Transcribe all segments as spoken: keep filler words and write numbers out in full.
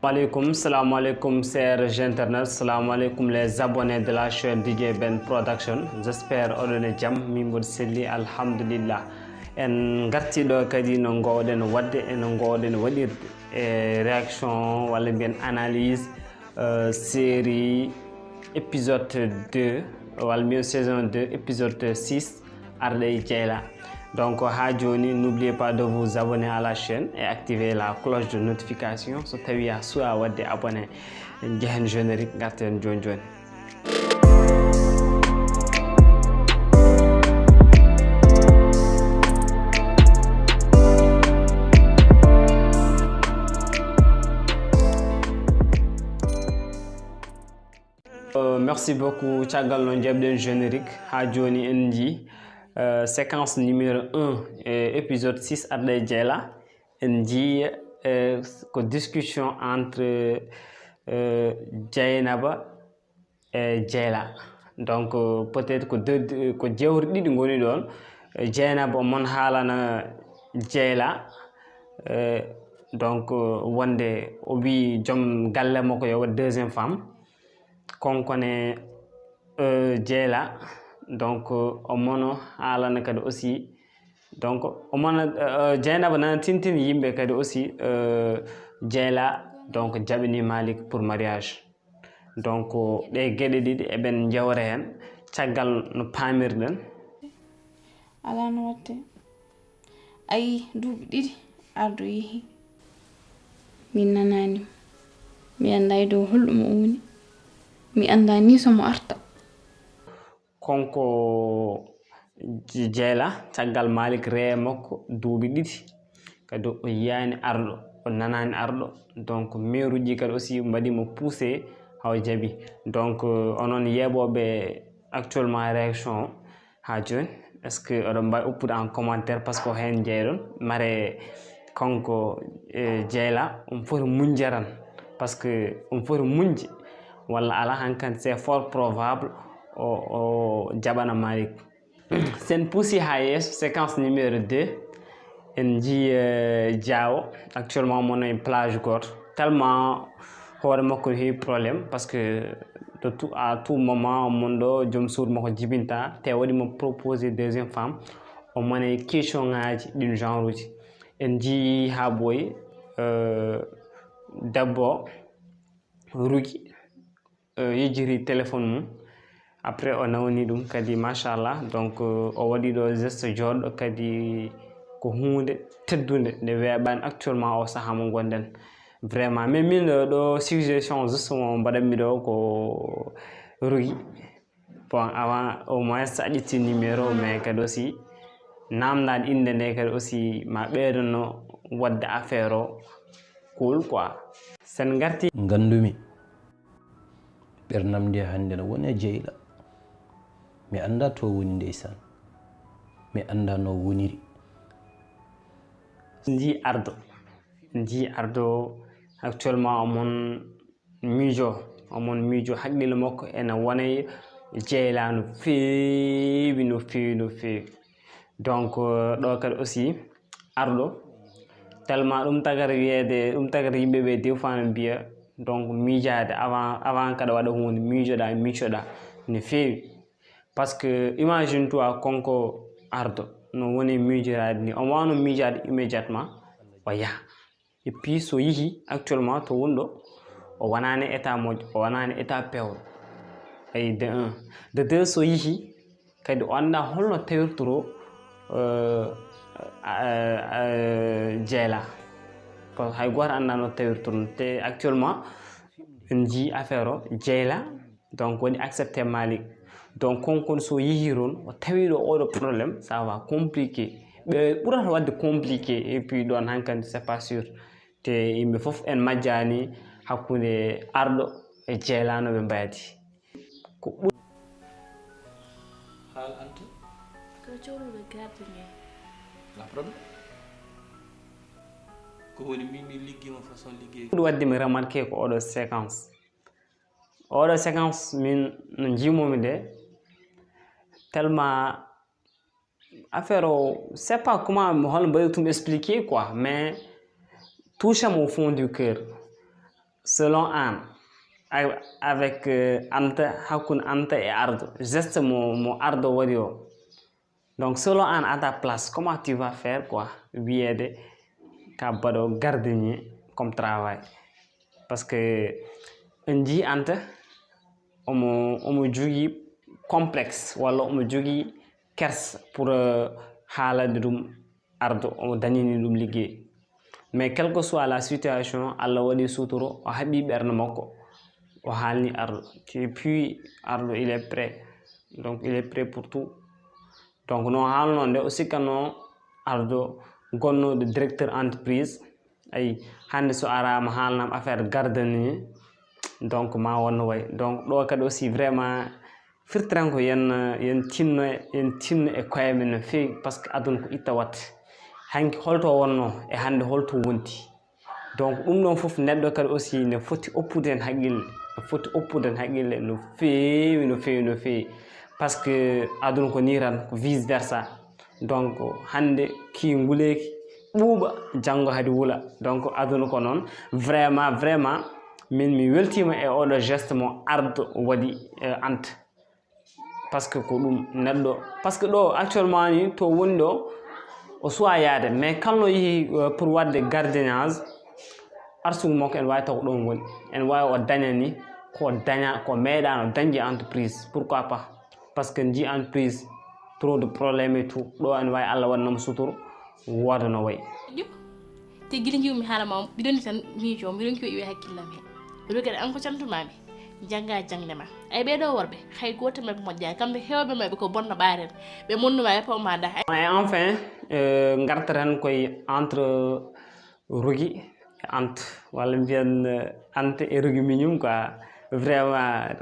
Aleykum, salamu aleykum, chers internautes, salamu aleykum, les abonnés de la chaîne D J Ben Production. J'espère oɗon e jam, min mboɗo selli, alhamdulillah. En ngarti ɗo kadi no ngoowɗen waɗde e no ngoowɗen waɗirde e réaction walla mbiyen analyse, euh, série épisode deux walla mbiyen saison deux épisode six, Arɗo e Jeyla. Donc, haa jooni, n'oubliez pas de vous abonner à la chaîne et activer la cloche de notification so tawii a suwaa waɗde abonné. En njehen générique, ngarten jooni jooni. Euh, merci beaucoup. Caggal no njaɓɗen générique, haa jooni en njii, euh, séquence numéro un, euh, épisode six, Arɗo e Jeyla. En njii, euh, ko discussion entre, euh, Dieynaba e Jeyla. Donc, euh, peut-être ko deux, ko jewte ɗiɗi ngoni ɗoon. Euh, Dieynaba o mon haalana Jeyla, euh, donc, euh, wonde o wii joom galle makko yo waɗ deuxième femme. Konkone, euh, Jeyla, donc, euh, o mono haalana kadi aussi. Donc, o mono, euh, Dieynaba nana tintini yimɓe kadi aussi, euh, Jeyla, donc, jaɓini Malik pour mariage. Donc, ɗe geɗe ɗiɗi eɓen jewta heen caggal no paamirɗen. Alaa no waɗte. Ayi, duuɓi ɗiɗi Arɗo yehi. Min nanaani mo. Mi anndaa e dow holɗum o woni. Mi anndaa ni so mo arta. Kanko Jeyla, caggal Malik ree makko duuɓi ɗiɗi. Kadi o yiyaani Arɗo, o nanaani Arɗo. Donc, meeruuji kadi aussi mbaɗi mo poussé haa o jaɓi. Donc, euh, onon yeeɓooɓe actuellement réaction o, haa jooni, est-ce que oɗon mbaawi uppude en commentaire, parce que ko heen njeyɗon, mare kanko, eh, Jeyla, omo foti muñde tan, parce que omo foti muñde, walla alaa, hankadi c'est fort probable o, o jaɓana Malik. Sen pusi haa yeeso, séquence numéro deux, en njii, eh, Jaawo, actuellement mo no e plage gooto, tellement hoore makko no heewi problème, parce que de tout, à tout moment, mon ɗo joom suudu makko jibinta, te waɗi mo proposé deuxième femme, o mone question ngaaji ɗin genre uji. En njii haa ɓooyi, euh, debbo o rugi, euh, yejjiti téléphone mum. Après, o nawni ɗum kadi, machallah. Donc, euh, o waɗi ɗo geste jooɗɗo kadi, ko huunde teddunde nde weeɓaani actuellement o sahaa mo ngonɗen. Vraiment, mais min ɗo, ɗo suggestion justement mbaɗanmi ɗo ko rugi. Bon, avant, au moins, a ƴetti numéro, mais kadi aussi, naamndaade innde nde kadi aussi, ma ɓeydono waɗde affaire o cool, quoi. Sen ngarti. Nganndumi, ɓernam nde hannde no woni e Jeyla. Mi anndaa to woni, ndeysaan. Mi anndaa no woniri. Njii Arɗo. Njii Arɗo, actuellement, omon miijo, omon miijo, haqqille makko ene wona e Jeyla no feewi, no feewi, no feewi. Donc, euh, ɗo kadi aussi, Arɗo, tellement ɗum tagata wiyeede, ɗum tagata yimɓe ɓe des fois no mbiya, donc, miijaade avant, avant kaɗa waɗa huunde, miijoɗa, miijoɗa no feewi. Parce que imagine toi, kanko Arɗo, no woni miijoraade ni, omo waawno miijaade immédiatement, o yaha. Et puis, so yehi actuellement to woni ɗo, o wonaani état moƴƴo, o wonaani état peewɗo. Ayi, de un. De deux, so yehi, kadi o anndaa holno tawirtoro, euh, euh, euh, Jeyla. Parce que hay gooto anndaa no tawirtoro. Te actuellement, en njii affaire o, Jeyla, donc, waɗi accepté Malik. Donc, konkon so yehi toon, o tawi ɗo oɗo problème, ça va compliqué. Ɓe ɓurata waɗde compliqué, et puis ɗoon hankadi, c'est pas sûr. Te yimɓe fof en majjaani hakkunde Arɗo e Jeyla no ɓe mbaydi. Ko ɓur- Haal Anta? Ko cowluɗo garde men. La problème? Ko woni min mi liggi mo façon liggey. Ɗum waɗde mi remarqué ko oɗo séquence. Oɗo séquence min no njiimomi nde, tellement affaire o, c'est pas comment, holno mbaɗi tum expliquer quoi, mais touché mo au fond du cœur. Selon an, avec Anta, hakkunde Anta e Ardo, geste mo mo Ardo waɗi o, donc selon an, à ta place, comment tu vas faire quoi? Wiyeede ka baɗo gardien comme travail, parce que en ji Anta omo omo jogii complexe walla omo jogii kersa pour haalande ɗum Ardo, omo dañani ɗum liggey. Mais quelle que soit la situation, Allah waɗi suuturo, o haɓi ɓernde makko, o haalni Ardo. Et puis Ardo, il est prêt, donc il est prêt pour tout. Donc no haalno nde, o sikkano Ardo gonnooɗo directeur entreprise. Ayi, hannde so araama haalnam affaire gardien ni, donc ma wonno way. Donc ɗo kadi aussi vraiment firtiran ko yen yen tinno yen tinno e koye men no feewi, parce que aduna ko itta watte. Hanki holto wonno e hannde holto wonti? Donc ɗum ɗon fof neɗɗo kadi aussi ne foti oppude hen haqqille, ne foti oppude hen haqqille no feewi, no feewi, no feewi, parce que aduna ko ni tan, ko vice versa. Donc hannde ki nguleeki ɓuuɓa, janngo hadi wula. Donc aduna ko noon. Vraiment vraiment min mi weltiima e oɗo geste mo Ardo waɗi, eh, Anta, parce que ko ɗum neɗɗo, parce que ɗo actuellement ni to woni ɗo o suwa yaade, mais kalno yehi, euh, pour waɗde gardiennage, arsugu makko ene wawi taw ko ɗon woni, ene wawi o dañani ko daña ko meeɗano dañde entreprise, pourquoi pas? Parce que ndi entreprise trop de problème et tout, ɗo ene wawi Allah waɗanamo suturo wooda no wayi. Te gila jiwmi haala ma mbiɗo ni tan miijo mbiɗo kiwo iwi hakkillam he. Rogere an ko cantumami jannga jangde ma. Ay ɓeɗo worɓe hay goto mabɓe moƴƴa, kamɓe hewɓe mabɓe ko bonno ɓaren. Ɓe monnuma e pawmada. Et enfin, euh, gartata tan koye entre Rougui e Anta, walla mbiyen, euh, Anta e Rougui miñum quoi. Vraiment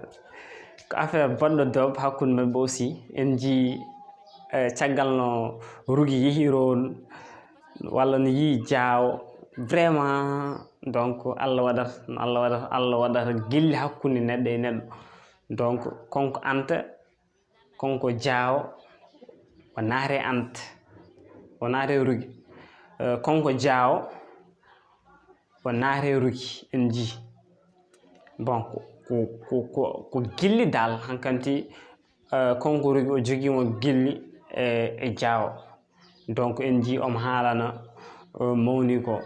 ko affaire bonɗo dob hakkunde mabɓe aussi. En ji, euh, caggal no Rougui yehi toon, walla no yii Jaawo, vraiment donc Allah waɗata no Allah waɗata, Allah waɗata gilli hakkunde neɗɗo e neɗɗo. Donc konko Anta, konko Jaawo, o naate Anta, o naate Rougui. Euh, konko Jaawo, o naate Rougui, en ji. Bon ko ko ko ko gilli dal hankanti. Euh, konko Rougui o jogiimo gilli e, e Jaawo. Donc en ji omo haalana, euh, mawni ko.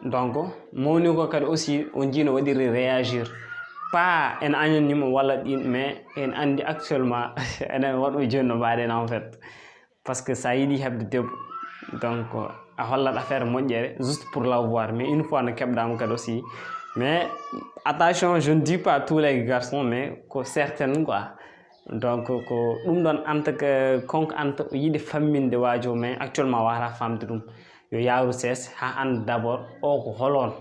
Donc mawni ko kadi aussi on ji no waɗiri réagir, pas en añanimo walla ɗin, mais en andi actuellement enen waɗɓe joni no mbaɗen en fait. Parce que sa yiɗi heɓde debbo, donc a hollat affaire moƴƴere juste pour l'avoir, mais une fois no keɓɗama kadi aussi. Mais attention, je ne dis pas tous les garçons, mais ko certaines quoi. Donc ko ɗum ɗon Anta, konko Anta o yiɗi famminde waajo, mais actuellement wawata famde ɗum. Yo yaaru sees ha anda d'abord o ko holon,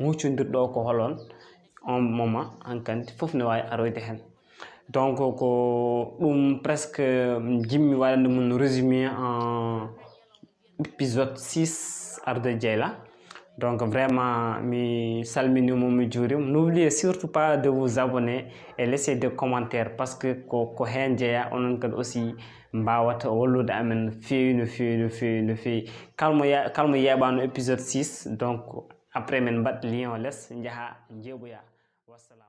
huccodirɗo o ko holon. On moment hankanti fof ne wawi aroyde hen. Donc ko ɗum presque jimmi waɗande mum résumé en épisode six Ardo Dieyla. Donc vraiment mi salminimo, mi juurima. N'oubliez surtout pas de vous abonner et laisser des commentaires, parce que ko ko hen jeeya, onon kadi aussi mbawata wallude amen no feewi, no feewi, no feewi, no feewi. Kalmo ya-, kalmo yeeɓano épisode six, donc après min mbaɗ lien o les, jaaha jeeɓoya. Wassalam.